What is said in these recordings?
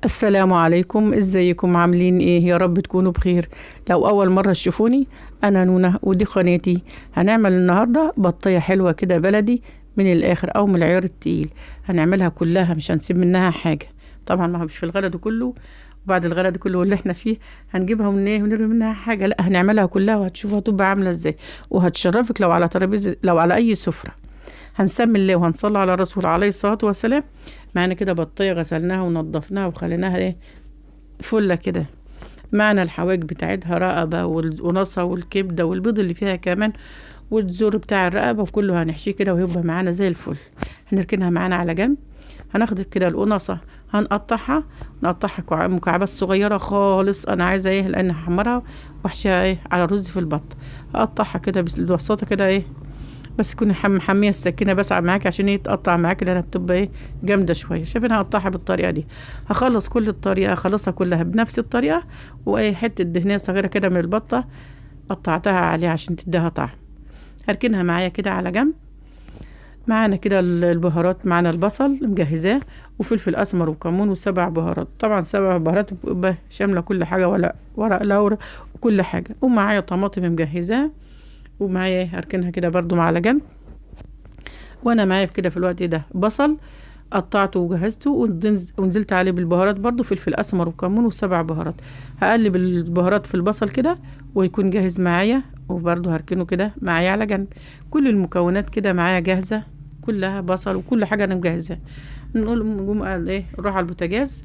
السلام عليكم، ازيكم؟ عاملين ايه؟ يا رب تكونوا بخير. لو اول مرة تشوفوني، انا نونة ودي قناتي. هنعمل النهاردة بطية حلوة كده بلدي من الاخر او من العيار التقيل. هنعملها كلها، مش هنسيب منها حاجة. طبعا ما هو مش في الغدا ده كله، وبعد الغدا ده كله اللي احنا فيه هنجيبها من ايه ونرمي منها حاجة؟ لا، هنعملها كلها وهتشوفها تبقى عاملة ازاي، وهتشرفك لو على ترابيزة، لو على اي سفرة. هنسمي الله وهنصلي على الرسول عليه الصلاة والسلام. معانا كده بطية غسلناها ونضفناها وخليناها ايه فلة كده. معنا الحواج بتاعتها، رقبة والقناصة والكبدة والبيض اللي فيها كمان، والزور بتاع الرقبة، وكله هنحشيه كده ويبقى معانا زي الفل. هنركنها معانا على جنب. هناخد كده القناصة هنقطعها، نقطعها مكعبات صغيرة خالص. انا عايزة ايه، لان هحمرها واحشيها ايه على الرز في البط. هقطعها كده بالوساطة كده ايه، بس تكون محمية السكينة بس معاك عشان ايه تقطع معاك، لانها بتبقى ايه جامدة شوية. شايفين؟ هقطعها بالطريقة دي. هخلص كل الطريقة، هخلصها كلها بنفس الطريقة. وايه حتة دهنية صغيرة كده من البطة قطعتها عليها عشان تديها طعم. هركنها معايا كده على جنب. معانا كده البهارات، معانا البصل مجهزاه وفلفل اسمر وكمون وسبع بهارات. طبعا 7 بهارات بتبقى شاملة كل حاجة، ولا ورق لورا وكل حاجة. ومعايا طماطم مجهزاه، ومعايا هركنها كده برضو على جنب. وانا معايا كده في الوقت ده بصل قطعته وجهزته ونزلت عليه بالبهارات برضو، فلفل اسمر وكمون وسبع بهارات. هقلب البهارات في البصل كده ويكون جاهز معايا، وبرضو هركنه كده معايا على جنب. كل المكونات كده معايا جاهزة كلها، بصل وكل حاجة انا مجهزاها. نقول نقوم قال ايه، نروح على البوتاجاز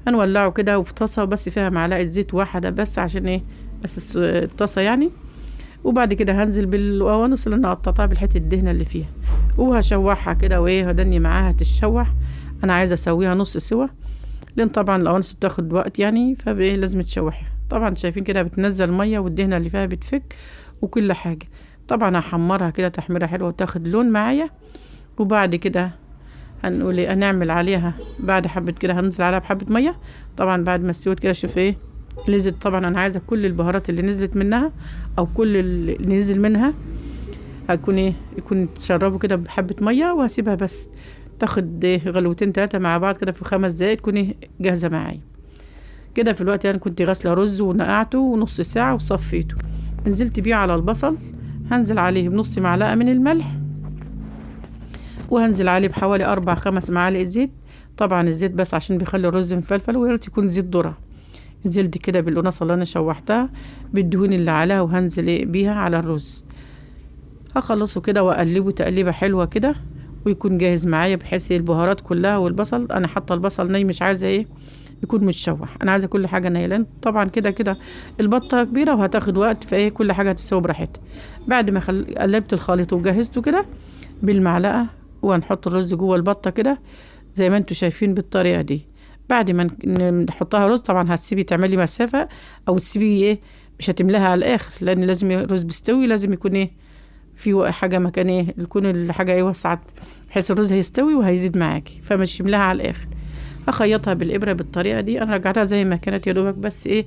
هنولعه كده، وفي طاسة بس فيها معلقة زيت واحدة بس عشان ايه، بس الطاسة يعني. وبعد كده هنزل بالقوانص اللي انا قطعتها بالحتة الدهنه اللي فيها، وهشوحها كده وايه، هدني معاها تتشوح. انا عايزه اسويها نص سوا، لان طبعا القوانص بتاخد وقت يعني، فبايه لازم تشوحيها. طبعا شايفين كده بتنزل مية والدهنه اللي فيها بتفك وكل حاجة. طبعا هحمرها كده تحميره حلوة وتاخد لون معايا. وبعد كده هنقول ايه، هنعمل عليها بعد حبه كده، هنزل عليها بحبه مية. طبعا بعد ما استوت كده شوف ايه نزلت. طبعا انا عايزه كل البهارات اللي نزلت منها او كل اللي نزل منها هتكون ايه، يكون تشربوا كده بحبه مية. وهسيبها بس تاخد ايه غلوتين 3 مع بعض كده في 5 دقايق تكون ايه جاهزة معايا كده. في الوقت يعني كنت غاسله رز ونقعته ونص ساعة وصفيته، نزلت بيه على البصل. هنزل عليه بنص معلقه من الملح، وهنزل عليه بحوالي 4-5 معالق زيت. طبعا الزيت بس عشان بيخلي الرز مفلفل، ويا ريت يكون زيت ذره. نزلت كده بالقناصه اللي انا شوحتها بالدهون اللي عليها، وهنزل ايه بيها على الرز. هخلصه كده واقلبه تقليبه حلوة كده ويكون جاهز معايا، بحيث البهارات كلها والبصل. انا حاطه البصل ني، مش عايزه ايه يكون متشوح، انا عايزه كل حاجة نيه، لان طبعا كده كده البطة كبيرة وهتاخد وقت، فايه كل حاجة هتستوي براحتها. بعد ما قلبت الخليط وجهزته كده بالمعلقه، وهنحط الرز جوه البطة كده زي ما انتوا شايفين بالطريقة دي. بعد ما نحطها رز، طبعا هتسيبي تعملي مسافة او تسيبي ايه، مش هتملاها على الاخر، لان لازم الرز بيستوي لازم يكون ايه في حاجة مكان ايه، يكون الحاجة ايه وسعت، بحيث الرز هيستوي وهيزيد معاكي، فمش يملاها على الاخر. هخيطها بالابره بالطريقة دي. انا رجعتها زي ما كانت يا دوبك، بس ايه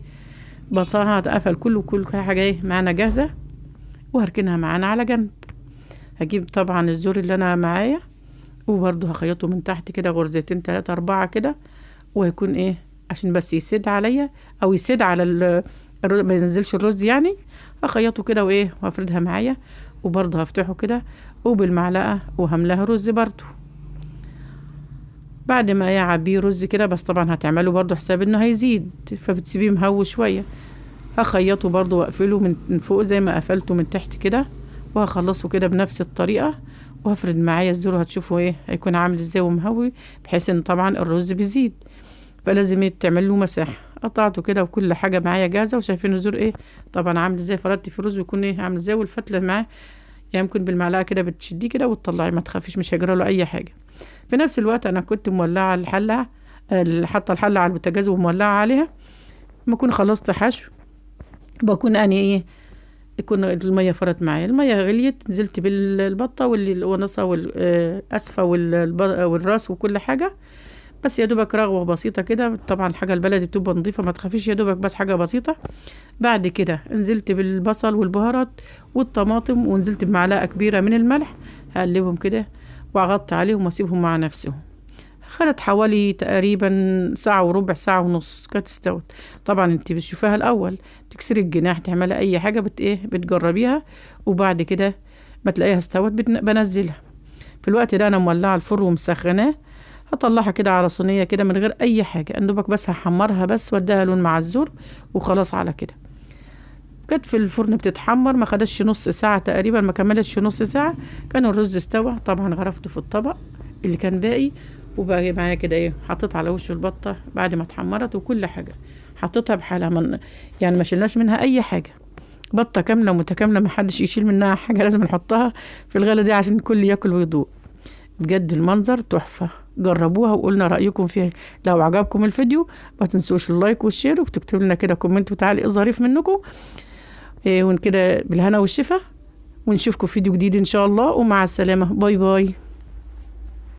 بطاها اتقفل كله، كل حاجة ايه معانا جاهزة، وهركنها معانا على جنب. هجيب طبعا الزور اللي انا معايا، وبرده هخيطه من تحت كده غرزتين 3 4 كده، وهيكون ايه عشان بس يسد عليا او يسد على ما ينزلش الرز يعني. هخيطه كده وايه وهفردها معايا، وبرده هفتحه كده وبالمعلقه وهملاها رز برده. بعد ما يعبيه رز كده، بس طبعا هتعمله برده حساب انه هيزيد، فبتسيبيه مهوي شوية. هخيطه برده واقفله من فوق زي ما قفلته من تحت كده، وهخلصه كده بنفس الطريقة. وهفرد معايا الزور، هتشوفوا ايه هيكون عامل ازاي ومهوي، بحيث ان طبعا الرز بيزيد فلازم ايه تعمل له مساحة. قطعته كده وكل حاجة معايا جاهزة، وشايفين الزور ايه طبعا عامل ازاي. فردت في الرز ويكون ايه عامل ازاي، والفتله معاه يعني ممكن بالمعلقه كده بتشديه كده وتطلعيه، ما تخافيش مش هيجرى له اي حاجة. في نفس الوقت انا كنت مولعه الحلة، حاطه الحلة على البوتاجاز ومولعه عليها. ما اكون خلصت حشو بكون اني ايه يكون المية فرت معايا، المية غليت، نزلت بالبطه والقناصه والاسفه والراس وكل حاجة، بس يا دوبك رغوه بسيطة كده. طبعا الحاجة البلدي بتبقى نظيفة ما تخافيش، يا دوبك بس حاجة بسيطة. بعد كده نزلت بالبصل والبهارات والطماطم، ونزلت بمعلقه كبيرة من الملح. هقلبهم كده واغطي عليهم واسيبهم مع نفسهم. خدت حوالي تقريبا ساعة وربع، ساعة ونص كانت استوت. طبعا انت بتشوفيها الاول، تكسري الجناح، تعملي اي حاجة بت ايه بتجربيها، وبعد كده ما تلاقيها استوت بنزلها. في الوقت ده انا مولعه الفرن ومسخناه، هطلعها كده على صينية كده من غير اي حاجة، اندوبك بس هحمرها بس واديها لون مع الزر وخلاص على كده. كانت في الفرن بتتحمر، ما خدتش نص ساعة تقريبا، ما كملتش نص ساعة كان الرز استوى. طبعا غرفته في الطبق اللي كان باقي، وبقى معايا كده ايه، حطيت على وش البطة بعد ما اتحمرت وكل حاجة حطيتها بحالها، من يعني ما شلناش منها اي حاجة، بطه كاملة متكاملة ما حدش يشيل منها حاجة، لازم نحطها في الغلة دي عشان الكل ياكل ويدوق. بجد المنظر تحفة، جربوها وقولنا رايكم فيها. لو عجبكم الفيديو ما تنسوش ال like وال share، وتكتبوا لنا كده comment وتعليق ظريف منكم إيه، وكده بالهنا والشفا، ونشوفكم في فيديو جديد ان شاء الله، ومع السلامة، bye bye.